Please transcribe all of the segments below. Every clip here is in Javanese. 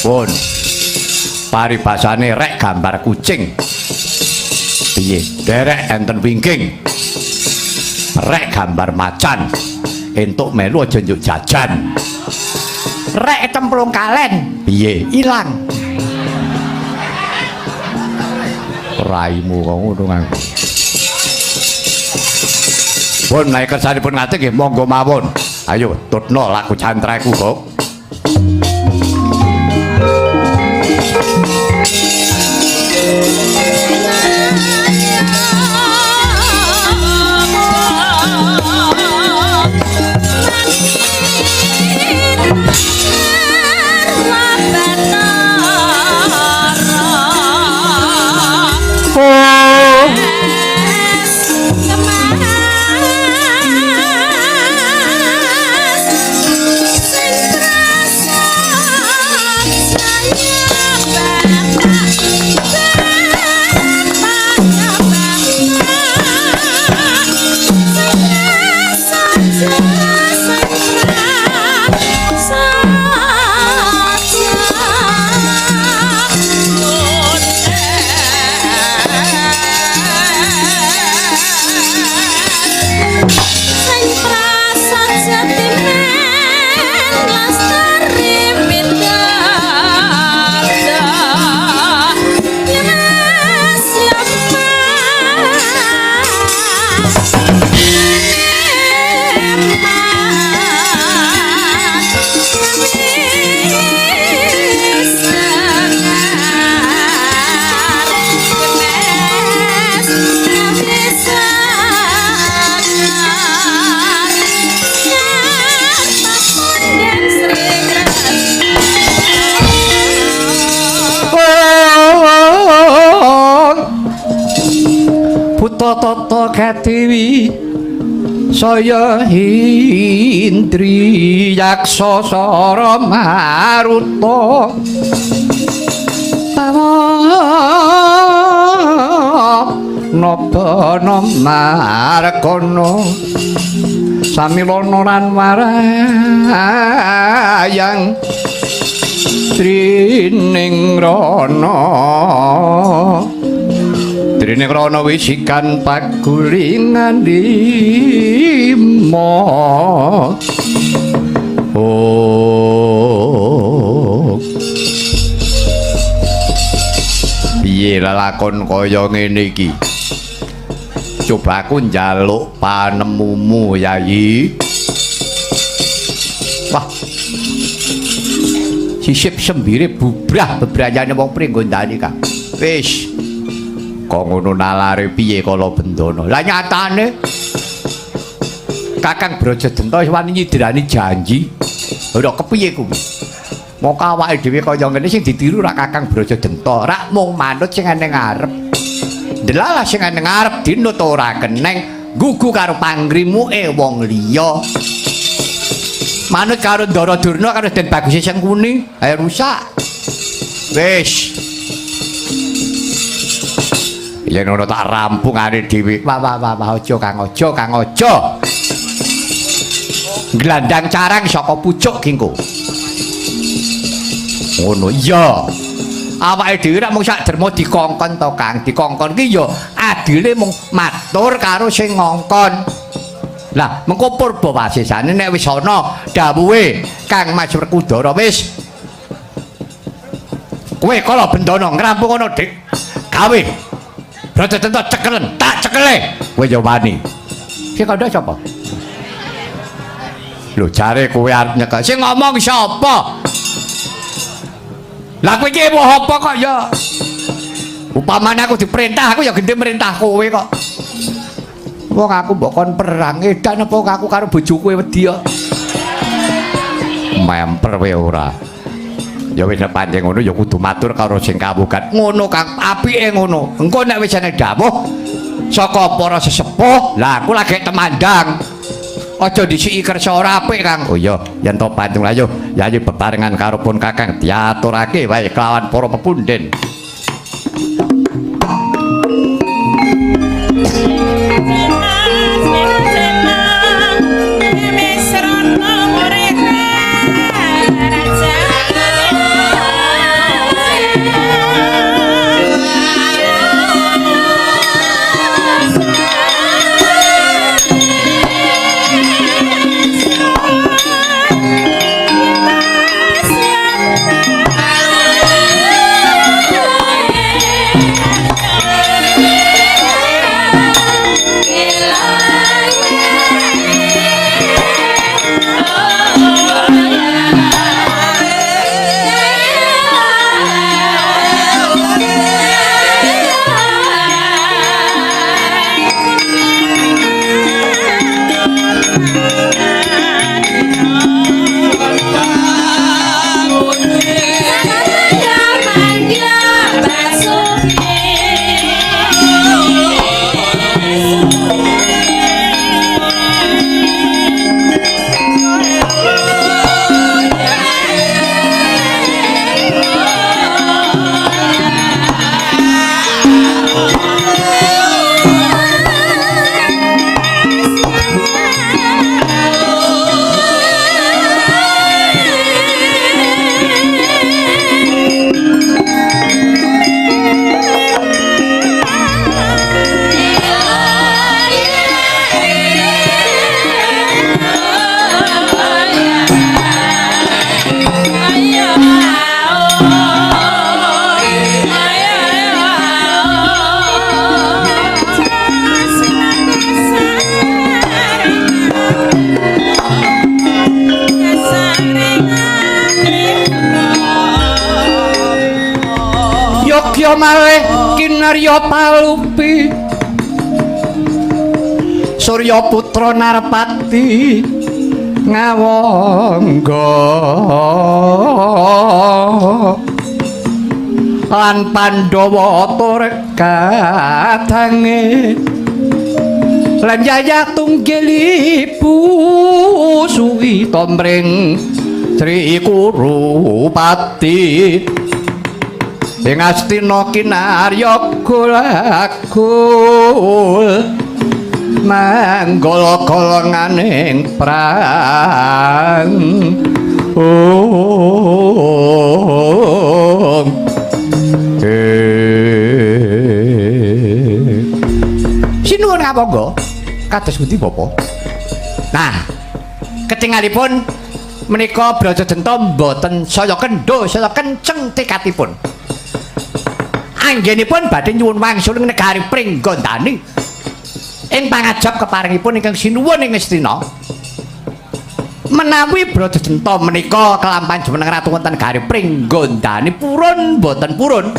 Pun. Paribasane rek gambar kucing. Piye? Derek enten wingking. Rek gambar macan. Entuk melu aja njuk jajan. Rek cemplung kalen. Piye? Ilang. Raimu kok ngono aku. Pun nek kersanipun ngadeg nggih monggo mawon. Ayo tutno lagu cantreku kok. Buta tata ketiwi saya hindri yaksa sara maruta tawa nabana markana samilana lan warayang trining rana trining rana wisikan pagulingan lima. Oh, piye lelakon kaya ngene iki? Coba aku njaluk panemumu, Yayi. Wah, sisip sembire bubrah bebrayane wong Pringgondani, Kang. Wis kok ngono nalare piye kala bendana? Lah nyatane Kakang Brajadenta wis wani nyidrani janji. Ora kepiye kuwi? Mongko awake dhewe kaya ngene sing ditiru rak Kakang Brajadenta, rak mung manut sing ning ngarep. Delalah sing ning ngarep dinut ora keneng gugu karo pangrimuke wong liya. Manut karo Ndara Durna karo Den Bagus Sengkuni, ayo rusak. Wis. Yen ngono tak rampungane dhewe. Wah wah wah wah aja Kang, aja Kang, aja. Glandang carang saka pucuk kingko. Ngono iya. Awake dhewe rak mung sak derma dikongkon to Kang, dikongkon ki ya adile mung matur karo sing ngongkon. Lah mengko purba wasesane nek wis ana dawuhe Kang Mas Werkudara wis. Kowe kala bendana ngrampung ngono Dik. Gawe Brajadenta cekelen, tak cekele. Kowe ya wani. Sing kandha sapa? Lho jare kowe arep nyekel. Sing ngomong sapa? Lah kowe iki emoh apa kok ya? Upamane aku diperintah, aku ya gendhe merintah kowe kok. Wong aku mbok kon perang edan apa aku karo bojoku wedi kok. Memper kowe ora. Ya wis nek pancen ngono ya kudu matur karo sing kawugan. Ngono Kang, apike ngono. Engko nek wis ana dawuh saka para sesepuh, lah aku lagi temandang. Aja disiki kersa ora apik, Kang. Oh iya, yen to pancen ayo yayi bebarengan karo pun Kakang diaturake wae kelawan para pepunden. Raja. Kinarya malih kinarya palupi Surya Putra Narpati ngawangga lan Pandhawa tur kadange lan yayah tunggil ibu suwita mring Sri Kurupati ing Astina kinarya gulagul manggala golonganing prang. Sinuwun ngapangga kados pundi Bapak? Nah, ketingalipun menika Brajadenta mboten saya kendho, saya kenceng tekadipun. Anggenipun badhe nyuwun wangsul ing negari Pringgondani. Ing pangajap keparingipun ingkang sinuwun ing Ngastina. Menawi Brajadenta menika kelampahan jumeneng ratu wonten negari Pringgondani purun mboten purun.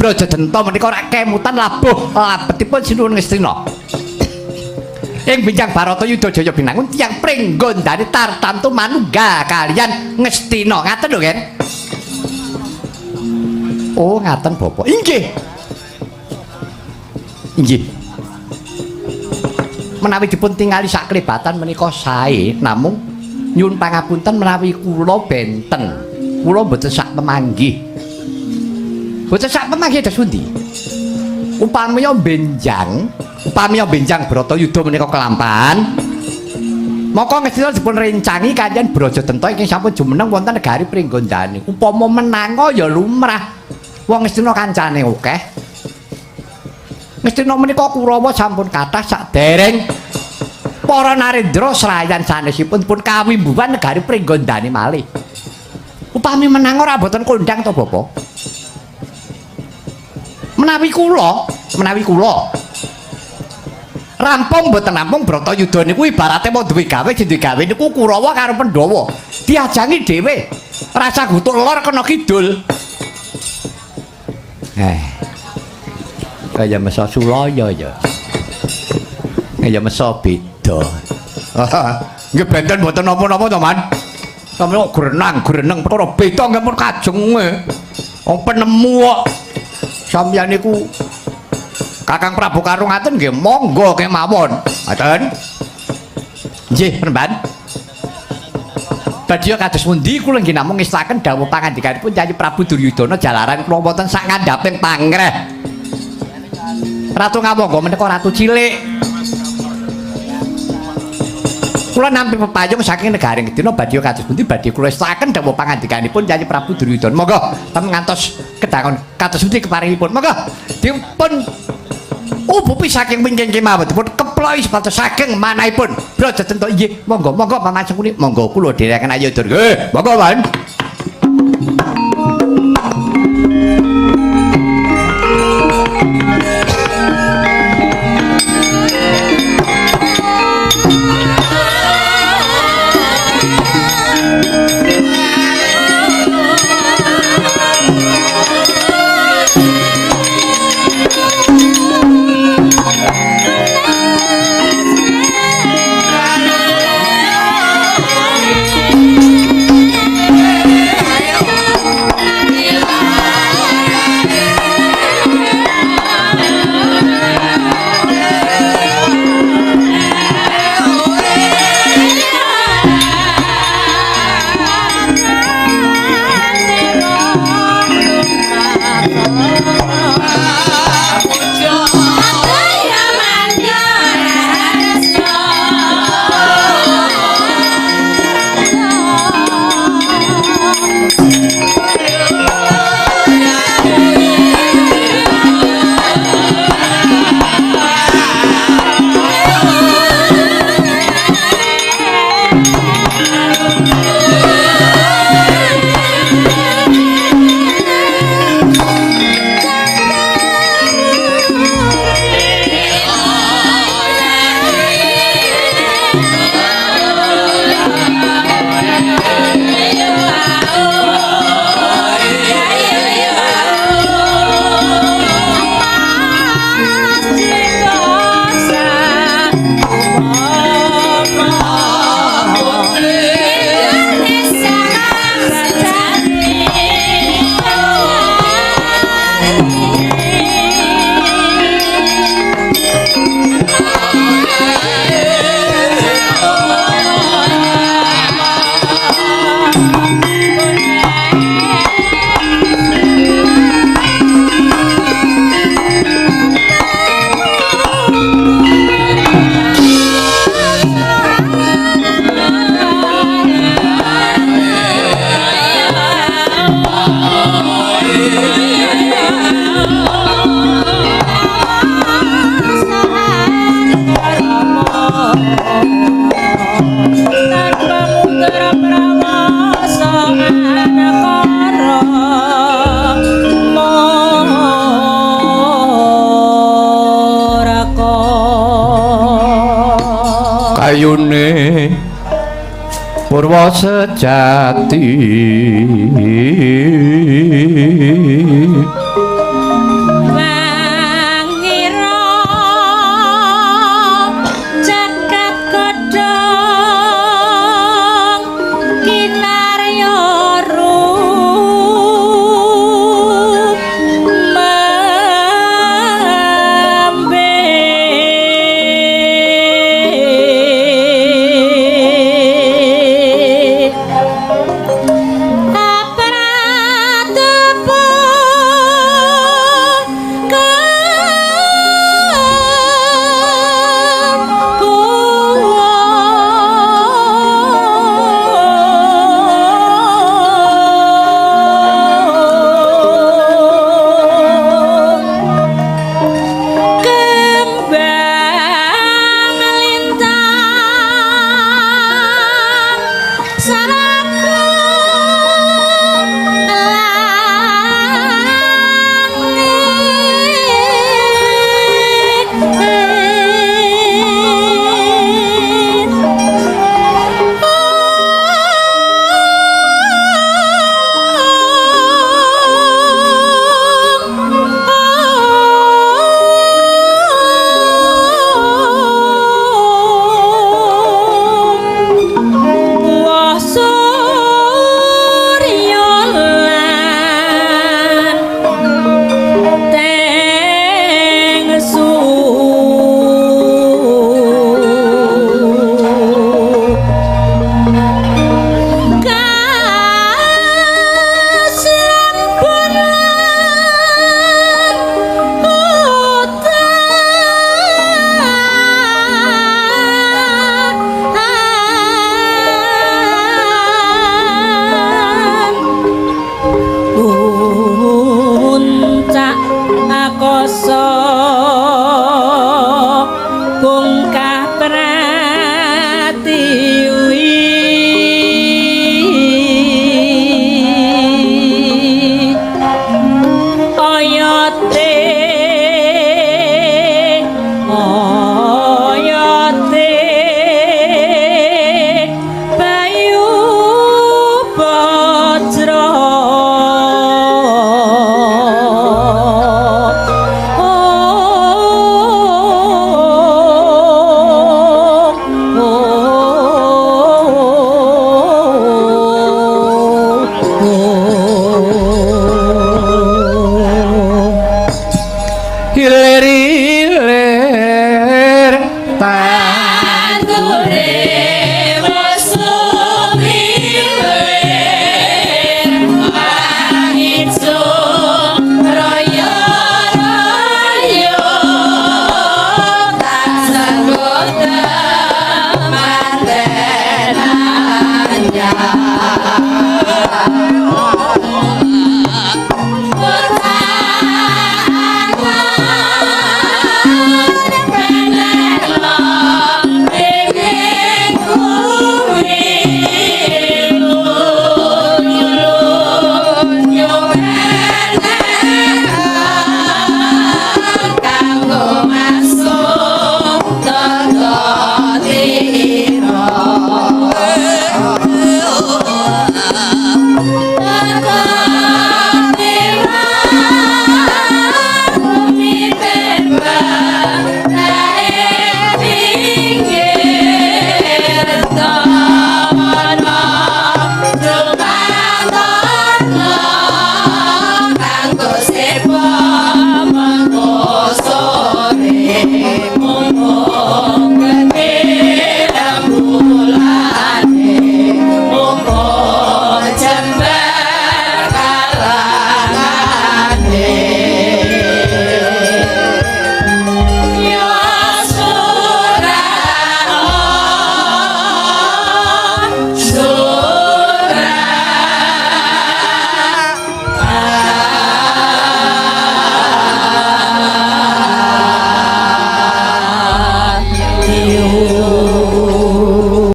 Brajadenta menika ora kemutan labuh labetipun sinuwun Ngastina. Ing Binjang Baratayuda Jaya Binangun tiyang Pringgondani tartamtu manunggal kaliyan Ngastina. Ngaten lho, Ken? Oh, ngaten Bapak. Inggih. Inggih. Menawi dipun tingali saklebatan menika sae, namung nyuwun pangapunten menawi kula benten. Kula mboten sak pemanggih. Mboten sak pemanggih dos pundi? Upamiya benjang, upamiya benjang Bratayuda menika kelampahan, maka Ngastina dipun rencangi kaliyan Brajadenta ingkang sampun jumeneng wonten negari Pringgondani. Upama menanga ya lumrah. Wong Ngastina kancane akeh. Ngastina menika Kurawa sampun kathah sadereng para narendra srayan sanesipun pun kawimbuhan negari Pringgondani malih. Upami menang ora mboten kondhang to, Bapak? Menawi kula rampung mboten rampung Bratayuda niku ibarate mau duwe gawe sing duwe gawe niku Kurawa karo Pandhawa. Diajangi dhewe. Rasa gutuk lor kena kidul. Kaya mesa Sulaya ya. Kaya mesa beda. Nggih benten mboten napa-napa to, Man. Sampeyan kok grenang-greneng perkara beda nggih pun kajenge. Wong penemu kok. Sampeyan niku Kakang Prabu Karung ngaten nggih monggo kemawon. Ngaten. Nggih, Penemban. Badhe kados pundi kula nggih namung ngestaken dawuh pangandikanipun Kyai Prabu Duryudana jalaran kula wonten sak ngandhaping pangreh. Ratu Ngawangga menika ratu cilik. Kula nampi pepayung saking negari Ngastina badhe kados pundi badhe kula estaken dawuh pangandikanipun Kyai Prabu Duryudana. Monggo tem ngantos kedangon kados pundi keparingipun. Monggo dipun ubupi saking wingking kemawon dipun keploki sepados saking manahipun Brajadenta. Inggih, monggo monggo Paman Sengkuni, monggo kula dherekaken ayo dur. Nggih, monggo Pan. Ayune purwa sejati. Wangira jagat godhong kinarya rup mambe apratepa kembang lintang saraku langit. Wah surya lan tengsu kasrambun lan udan puncak akasa.